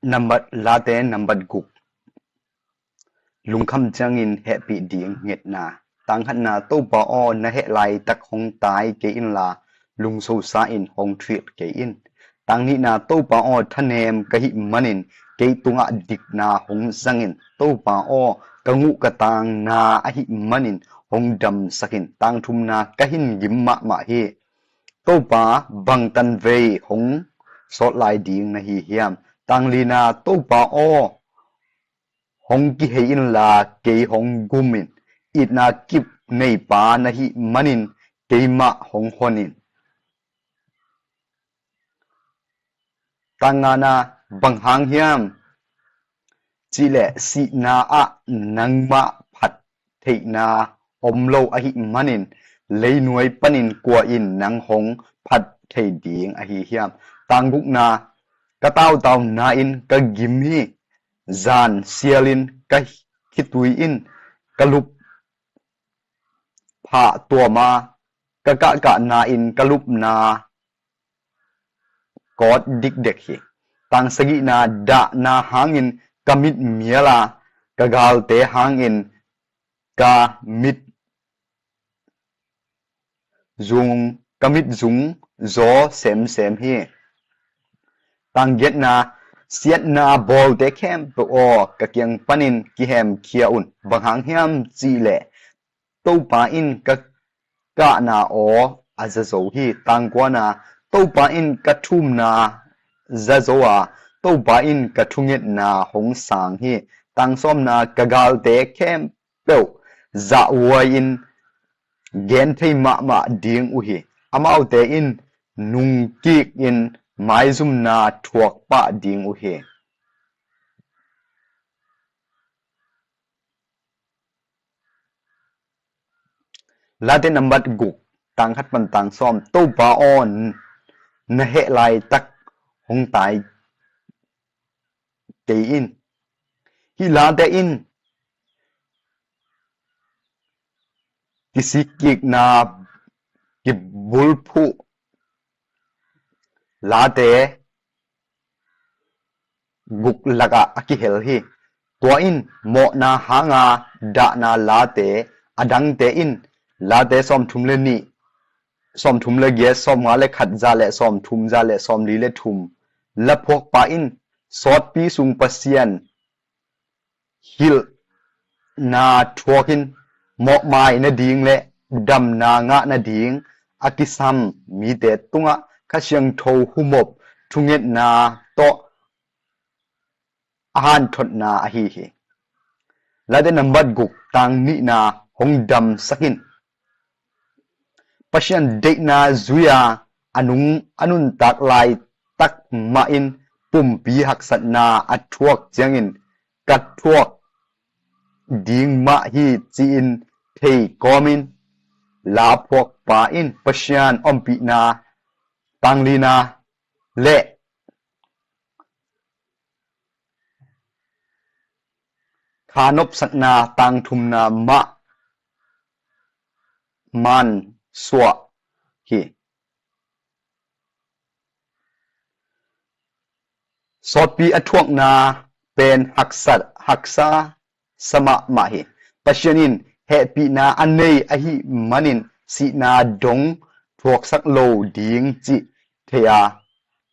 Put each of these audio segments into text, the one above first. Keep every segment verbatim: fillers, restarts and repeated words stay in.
Nambat, Late nambat guk. Lungkham ciangin hehpih ding ngetna. Tang khatna, Topa aw, na heh laitak hong tai kei inla, lungsosa in hong thuhilh kei in. Tang nihna, Topa aw, thanem ka hih manin kei tungah dikna hong zang in. Topa aw, ka nguh ka tangna ahih manin hong damsak in. Tang thumna, ka hin gim mahmah hi. Topa, bangtan vei hong sawt lai ding na hi hiam? Tang lina, Topa aw, hong kihei inla kei hong gum in. Itna kip neipa na hih manin keimah hong hon in. Tang ngana, bang hang hiam cihleh sihna ah nangmah phat theihna om lo ahih manin, leinuai panin kua in nang hong phat thei ding ahi hiam? Tang gukna, ka tautauna in ka gim hi, zan sialin ka khitui in ka lup phah tuama, ka kahkahna in ka lupna kawt dikdek hi. Tang sagihna, dahna hangin ka mit mial a, ka galte hangin ka mit zung, ka mit zung zaw semsem hi. Tang giatna, siatna bawlte khempeuh aw, ka kiang panin kihemkhia un. Bang hang hiam cihleh Topa in ka kahna aw a za zo hi. Tang kuana, Topa in ka thumna za zo a, Topa in ka thungetna hong sang hi. Tang sawmna, ka galte khempeuh zahhuai in gen thei mahmah ding uh hi. Amaute in nungkik in maizumna thuak pah ding uh hi. Late nambat guk, tang khat pan tang sawm. Topa aw, na heh laitak hong tai kei in. Hih late in kisikkikna kibulphuh late guk lakah a kihel hi. Tua in mawhna hanga dahna late, a dangte in Late sawmthum le nih, sawmthum le giat, sawmnga le khat, za le sawmthum, za le sawmli le thum. Laphuakpa in sawtpi sung Pasian hilhna thuakin mawhmai nading le damna ngah nading a kisam mite tungah Kha Siangtho humop thungetna tawh a hanthotna ahi hi. Late nambat guk, tang nihna, hong damsak in. Pasian deihna zui-a a nung a nuntak laitak mahin pumpi haksatna a thuak ciangin ka thuak ding mah hi ci-in thei kawmin laphuakpa in Pasian ompihna, tang lina le kha nopsakna, tang thumna mah man suah hi. Sawtpi a thuakna pen haksa, haksa sa mahmah hi. Pasian in hehpihna a nei ahih manin sihna dong thuaksak lo ding cih thei-a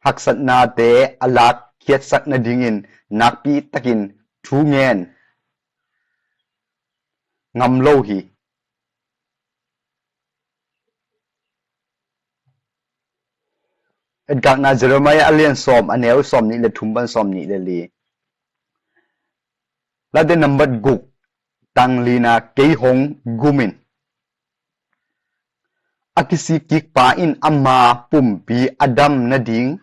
haksatnate a lakkhiatsak nadingin nakpi takin thu ngen ngam lo hi. Etkakna Jeremiah a lian sawm, a neu sawm nih le thum pan sawm nih le li. Late nambat guk, tang lina, kei hong gum in. A kisikkikpa in ama pumpi a dam nading,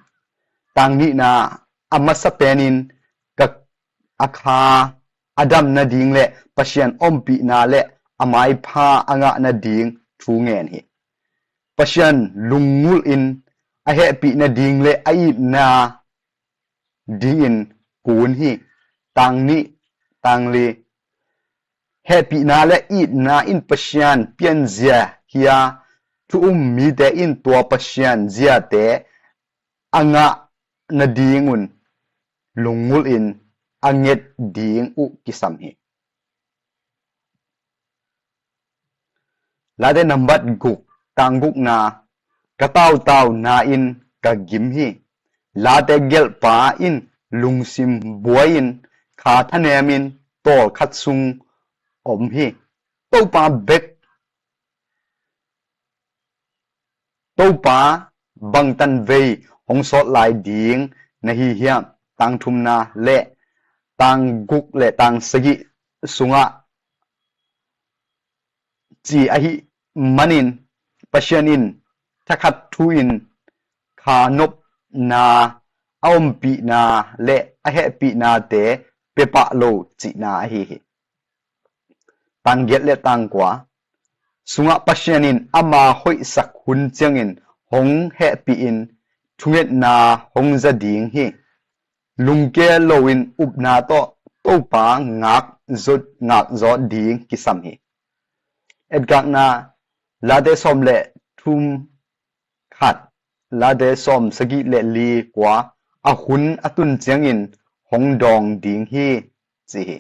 tang nihna, a masa penin ka, a kha a dam nading le Pasian ompihna le a maipha a ngah nading thu ngen hi. Pasian lungngulh in a hehpih nading le a itna dingin kun hi. Tang nih, tang li. Hehpihna le itna in Pasian pianzia hi-a, thu um mite in tua Pasian ziate a ngah nadingun lunggulhin a nget ding uh kisam hi. Late nambat guk, tang gukna. Ka tautauna in ka gim hi. Late gelhpa in lungsim buai-in kha thanemin tawlkhat sung om hi. Topa bek, Topa bangtan vei hong sawt lai ding na hi hiam? Tang thumna le tang guk le tang sagih sungah ci ahih manin Pasian in thakhat thu-in kha nopna, a ompihna le a hehpihnate pia pah lo cihna ahi hi. Tang giat le tang kua sungah Pasian in ama hoihsak hun ciangin hong hehpihin thungetna hong za ding hi. Lungkia loin upna tawh Topa ngak zawt, ngak zawt ding kisam hi. Etkakna, Late sawm le thum khat, Late sawm sagih le li kua, a hun a tun ciangin hong dawng ding hi, ci hi.